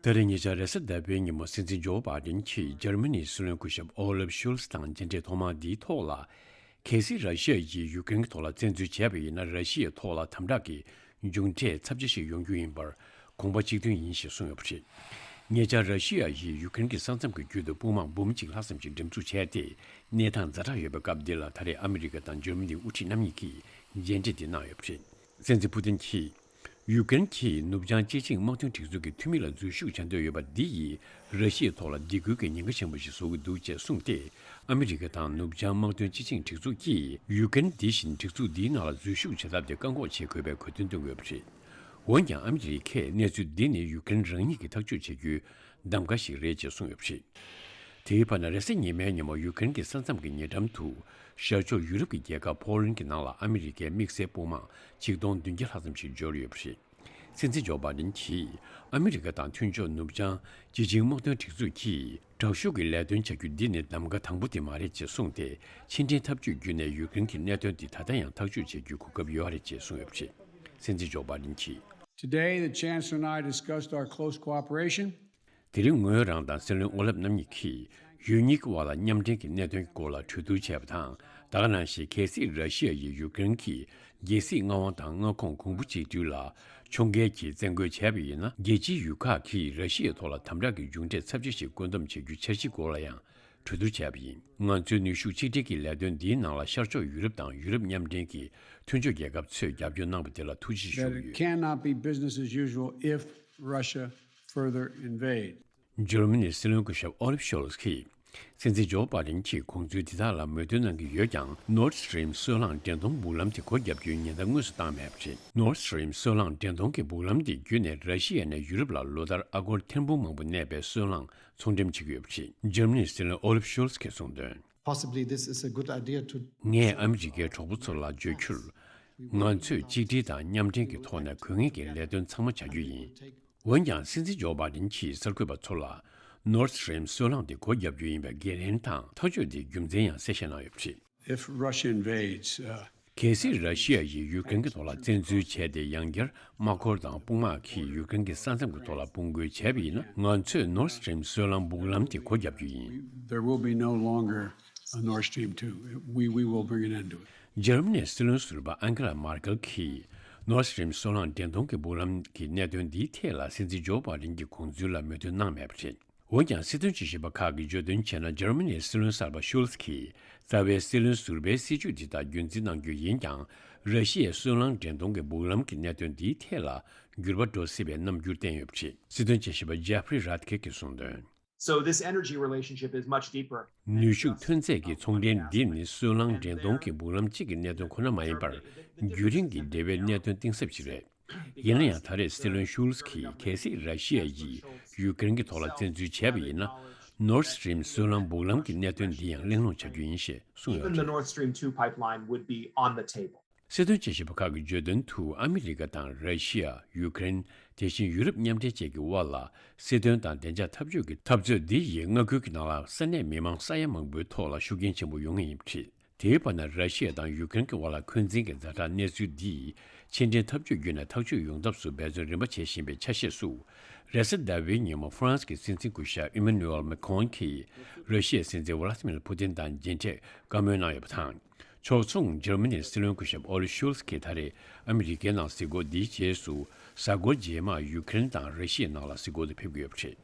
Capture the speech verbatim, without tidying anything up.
ད་རེས་ཉེ་ཆར་རེས་གཟའ་ཟླ་བའི་ཉིན་མོ་སྲིད་འཛིན་ཇོ་བྷའི་ཌེན་གྱིས་འཇར་མ་ནིའི་སྲིད་བློན་སྐུ་ཞབས་ཨོ་ལབ་ཤོལ་ཚ་དང་མཇལ་འཕྲད་ཐོག་མ་འདིའི་ཐོག་ལ། གལ་སྲིད་ར་ཤི་ཡ་ཡིས་ཡུ་ཀེ་རེན་གྱི་ཐོག་ལ་བཙན་འཛུལ་བྱས་པ་ཡིན་ན། ར་ཤི་ཡའི་ཐོག་ལ་དམ་དྲག་གི་མཇུག་འབྲས་ཚབས་ཆེ་ཞིག་ཡོང་རྒྱུ་ཡིན་པར་དགོངས་པ་གཅིག་མཐུན་ཡིན་ཞེས་གསུངས་ཡོད་པ་རེད། ཉེ་ཆར་ར་ཤི་ཡ་ཡིས་ཡུ་ཀེ་རེན་གྱི་ས་མཚམས་ཀྱི་རྒྱུད་དུ་དཔུང་དམག་འབུམ་གཅིག་ལྷག་ཙམ་ཞིག་འགྲེམས་འཛུགས་བྱས་ཏེ། གནས་སྟངས་ཛ་དྲག་ཡོད་པའི་སྐབས་འདི་ལ། ད་རེས་ཨ་མི་རི་ཀ་དང་འཇར་མ་ནིའི་དབུ་ཁྲིད་རྣམ་གཉིས་ཀྱིས་མཇལ་འཕྲད་འདི་གནང་ཡོད་པ་རེད། སྲིད་འཛིན་ཕུ་ཏིན་གྱིས། ཡུ་ཀེ་རེན་གྱིས་ནུབ་བྱང་སྤྱི་ཆིངས་དམག་དོན་སྒྲིག་འཛུགས་ཀྱི་འཐུས་མི་ལ་འཛུལ་ཞུགས་བྱ་འདོད་ཡོད་པ་འདི་ཡིས་ར་ཤི་ཡའི་ཐོག་ལ་སྡིགས་སྐུལ་གྱི་ཉེན་ཁ་ཆེན་པོ་ཞིག་བཟོ་གི་འདུག་ཅེས་གསུངས་ཏེ། ཨ་མི་རི་ཀ་དང་ནུབ་བྱང་དམག་དོན་སྤྱི་ཆིངས་སྒྲིག་འཛུགས་ཀྱིས་ཡུ་ཀེ་རེན་འདི་བཞིན་སྒྲིག་འཛུགས་འདིའི་ནང་ལ་འཛུལ་ཞུགས་བྱེད་ཐབས་དེ་བཀག་འགོག་བྱེད་དགོས་པའི་གོ་སྟོན་བཏོན་ཡོད་པ་རེད། འོན་ཀྱང་ཨ་མི་རི་ཀས་གནས་ཚུལ་འདི་ནི་ཡུ་ཀེ་རེན་རང་ཉིད་ཀྱིས་ཐག་གཅོད་བྱེད་རྒྱུའི་གདམ་ག་ཞིག་རེད་ཅེས་གསུངས་ཡོད་པ་རེད། དེའི་བར་ན་རེས་གཟའ་ཉི་མའི་ཉིན་མོ་ཡུ་ཀེ་རེན་གྱི་ས་མཚམས་ཀྱི་ཉེ་འགྲམ་དུ་ཤར་ཕྱོགས་ཡུ་རོབ་ཀྱི་རྒྱལ་ཁབ་ཕོ་ལན་གྱི་ནང་ལ་ཨ་མི་རི་ཀའི་དམིགས་བསལ་དཔུང་དམག་ཆིག་སྟོང་བདུན་བརྒྱ་ལྷག་ཙམ་ཞིག་འབྱོར་ཡོད་པ་རེད། སྲིད་འཛིན་ཇོ་བྷའི་ཌེན་གྱིས་ཨ་མི་རི་ཀ་དང་མཐུན་ཕྱོགས་ནུབ་བྱང་སྤྱི་ཆིངས་དམག་དོན་སྒྲིག་འཛུགས་ཀྱིས་དྲག་ཤུགས་ཀྱི་ལས་དོན་བྱ་རྒྱུ་འདི་ནི་གདམ་ག་དང་པོ་དེ་མ་རེད་ཅེས་གསུངས་ཏེ། ཕྱི་འབྲེལ་འཐབ་ཇུས་བརྒྱུད་ནས་ཡུ་ཀེ་རེན་གྱི་གནད་དོན་འདི་ད་ལྟ་ཡང་ཐག་གཅོད་བྱེད་རྒྱུའི་གོ་སྐབས་ཡོད་རེད་ཅེས་གསུངས་ཡོད་པ་རེད། སྲིད་འཛིན་ཇོ་བྷའི་ཌེན་གྱིས། Today, the Chancellor and I discussed our close cooperation. དེ་རིང་ངོས་རང་དང་སྲིད་བློན་ཨོ་ལབ་རྣམ་གཉིས་ཀྱིས་ཡུལ་གཉིས་ཀྱི་དབར་ལ་མཉམ་འབྲེལ་གྱི་གནད་དོན་གྱི་སྐོར་ལ་གྲོས་བསྡུར་བྱས་པ་དང་། ད་ག་ནང་བཞིན་གལ་སྲིད་ར་ཤི་ཡ་ཡིས་ཡུ་ཀེ་རེན་གྱི་རྒྱལ་སྲིད་མངའ་དབང་དང་མངའ་ཁོངས་གོང་བུ་གཅིག་བསྡུས་ལ་ཕྱོགས་འགལ་གྱིས་བཙན་རྒོལ་བྱས་པ་ཡིན་ན། རྒྱལ་སྤྱིའི་ཡུལ་ཁག་གིས་ར་ཤི་ཡའི་ཐོག་ལ་དམ་དྲག་གི་མཇུག་འབྲས་ཚབས་ཆེ་ཞིག་བཀོད་འདོམས་བྱེད་རྒྱུའི་འཆར་གཞིའི་སྐོར་ལ་ཡང་གྲོས་བསྡུར་བྱས་པ་ཡིན། ང་ཚོའི་ནུས་ཤུགས་གཅིག་སྒྲིལ་གྱི་ལས་དོན་འདིའི་ནང་ལ་ཤར་ཕྱོགས་ཡུ་རོབ་དང་ཡུ་རོབ་མཉམ་འབྲེལ་གྱི་མཐུན་ཕྱོགས་རྒྱལ་ཁབ་ཚོས་རྒྱབ་སྐྱོར་གནང་བ་དེ་ལ་ཐུགས་རྗེ་ཆེ་ཞུ་གི་ཡོད། That it cannot be business as usual if Russia further invade. འཇར་མ་ནིའི་སྲིད་བློན་སྐུ་ཞབས་ཨོ་ལིབ་ཤོལ་ཚ་གིས། སྲིད་འཛིན་ཇོ་བྷའི་ཌེན་གྱིས་དགོངས་ཚུལ་འདི་དག་ལ་མོས་མཐུན་གནང་གི་ཡོད་ཀྱང་། Nord Stream སོལ་རླངས་འདྲེན་གཏོང་སྦུག་ལམ་དེ་སྒོ་བརྒྱབ་རྒྱུའི་ཉེན་བརྡ་དངོས་སུ་བཏང་མེད་པ་རེད། Nord Stream སོལ་རླངས་འདྲེན་གཏོང་གི་སྦུག་ལམ་དེ་བརྒྱུད་ནས་ར་ཤི་ཡ་ནས་ཡུ་རོབ་ལ་ལོ་ལྟར་ཨ་སྒོར་ཐེར་འབུམ་མང་པོ་གནས་པའི་སོལ་རླངས་ཚོང་འགྲེམས་བྱེད་ཀྱི་ཡོད་པ་རེད། འཇར་མ་ནིའི་སྲིད་བློན་ཨོ་ལིབ་ཤོལ་ཚ་གིས་གསུངས་དོན། Possibly this is a good idea to ངས་ཨ་མི་རི་ཀའི་གྲོགས་པོ་ཚོ་ལ་བརྗོད་རྒྱུར། ང་ཚོས་གཅིག་སྒྲིལ་དང་མཉམ་འབྲེལ་གྱི་ཐོག་ནས་དགོས་ངེས་ཀྱི་ལས་དོན་ཚང་མ་བྱ་རྒྱུ་ཡིན། འོན་ཀྱང་། སྲིད་འཛིན་ཇོ་བྷའི་ཌེན་གྱིས་གསར་འགོད་པ་ཚོ་ལ། Nord Stream སོལ་རླངས་དེ་སྒོ་བརྒྱབ་རྒྱུ་ཡིན་པའི་འགན་ལེན་དང་ཐག་གཅོད་དེའི་རྒྱུ་མཚན་ཡང་གསལ་བཤད་གནང་ཡོད་པ་རེད། If Russia invades, uh, གལ་སྲིད་ར་ཤི་ཡ་ཡིས་ཡུ་ཀེ་རེན་གྱི་ཐོག་ལ་བཙན་འཛུལ་བྱས་ཏེ། ཡང་བསྐྱར་དམག་འཁོར་དང་དཔུང་དམག་གིས་ཡུ་ཀེ་རེན་གྱི་ས་མཚམས་ཀྱི་ཐོག་ལ་དཔུང་རྒོལ་བྱས་པ་ཡིན་ན། ང་ཚོས་Nord Stream སོལ་རླངས་སྦུག་ལམ་དེ་སྒོ་བརྒྱབ་རྒྱུ་ཡིན། There will be no longer a Nord Stream two. We, we will bring an end to it. འཇར་མ་ནིའི་སྲིད་བློན་ཟུར་པ་ཨན་ཀེ་ལ་མར་ཀེལ་གྱིས་Nord Stream སོལ་རླངས་འདྲེན་གཏོང་གི་སྦུག་ལམ་གྱི་གནད་དོན་འདིའི་ཐད་ལ་སྲིད་འཛིན་ཇོ་བྷའི་ཌེན་གྱི་དགོངས་ཚུལ་ལ་མོས་མཐུན་གནང་མེད་པ་རེད། འོན་ཀྱང་། སྲིད་དོན་དཔྱད་ཞིབ་པ་ཁག་གིས་བརྗོད་དོན་བྱས་ན། འཇར་མ་ནིའི་སྲིད་བློན་གསར་པ་ཤུལ་ཚ་གིས་རྩ་བའི་སྲིད་བློན་ཟུར་པའི་སྲིད་བྱུས་འདི་དག་རྒྱུན་འཛིན་གནང་རྒྱུ་ཡིན་ཀྱང་། ར་ཤི་ཡའི་སོལ་རླངས་འདྲེན་གཏོང་གི་སྦུག་ལམ་གྱི་གནད་དོན་འདིའི་ཐད་ལ་འགྱུར་བ་འགྲོ་སྲིད་པའི་རྣམ་འགྱུར་བསྟན་ཡོད་པ་རེད། སྲིད་དོན་དཔྱད་ཞིབ་པ་ཇེ་ཕི་རི་རད་ཁེ་གིས་གསུངས་དོན། So this energy relationship is much deeper than ནུས་ཤུགས་ཐོན་རྫས་ཀྱི་ཚོང་འབྲེལ་འདི་ནི་སོལ་རླངས་འདྲེན་གཏོང་གི་སྦུག་ལམ་གཅིག་གི་གནད་དོན་ཁོ་ན་མ་ཡིན་པར། རྒྱུན་རིང་གི་འབྲེལ་བའི་གནད་དོན་གཏིང་ཟབ་ཅིག་རེད། ཡིན་ན་ཡང་། ད་རེས་སྲིད་བློན་ཤུལ་ཚ་གིས་གལ་སྲིད་ར་ཤི་ཡ་ཡིས་ཡུ་ཀེ་རེན་གྱི་ཐོག་ལ་བཙན་འཛུལ་བྱས་པ་ཡིན་ན། Nord Stream སོལ་རླངས་སྦུག་ལམ་གྱི་གནད་དོན་འདི་ཡང་གླེང་སློང་བྱ་རྒྱུ་ཡིན་ཞེས་གསུངས་ཡོད་པ་Even the རེད། Nord Stream two pipeline would be on the table. སྲིད་དོན་དཔྱད་ཞིབ་པ་ཁག་གིས་བརྗོད་དོན་དུ། ཨ་མི་རི་ཀ་དང་ར་ཤི་ཡ། ཡུ་ཀེ་རེན། དེ་བཞིན་ཡུ་རོབ་མཉམ་འབྲེལ་བཅས་ཀྱི་དབར་ལ་སྲིད་དོན་དང་བདེ་འཇགས་འཐབ་ཇུས་ཀྱི་འཐབ་རྩོད་འདི་ཡིས་མངའ་ཁུལ་གྱི་ནང་ལ་ས་གནས་མི་མང་ས་ཡ་མང་པོའི་ཐོག་ལ་ཤུགས་རྐྱེན་ཆེན་པོ་ཡོང་ངེས་ཡིན་པ་རེད། དེའི་བར་ན། ར་ཤི་ཡ་དང་ཡུ་ཀེ་རེན་གྱི་དབར་ལ་འཁོན་འཛིན་གྱི་ཛ་དྲག་གནས་ཚུལ་འདིས་ཕྱི་འབྲེལ་འཐབ་ཇུས་བརྒྱུད་ནས་ཐག་གཅོད་ཡོང་ཐབས་སུ་འབད་བརྩོན་རིམ་པ་བྱེད་བཞིན་པའི་ཆ་ཤས་སུ། རེས་གཟའ་ཟླ་བའི་ཉིན་མོ་ཧྥ་རན་སི་གི་སྲིད་འཛིན་སྐུ་ཞབས་ཨི་མ་ནུ་ཨེལ་མེ་ཁོན་གྱིས་ར་ཤི་ཡའི་སྲིད་འཛིན་ཝ་ལ་ཏི་མིར་ཕུ་ཏིན་དང་མཇལ་འཕྲད་བཀའ་མོལ་གནང་ཡོད་པ་དང་། ཕྱོགས་མཚུངས། འཇར་མ་ནིའི་སྲིད་བློན་སྐུ་ཞབས་ཨོ་ལི་ཤུལ་ཚ་གིས་ད་རེས་ཨ་མི་རི་ཀའི་ནང་གཟིགས་སྐོར་འདིའི་རྗེས་སུ། གཟའ་འཁོར་རྗེས་མར་ཡུ་ཀེ་རེན་དང་ར་ཤི་ཡའི་ནང་ལ་གཟིགས་སྐོར་དུ་ཕེབས་ཀྱི་ཡོད་པ་རེད།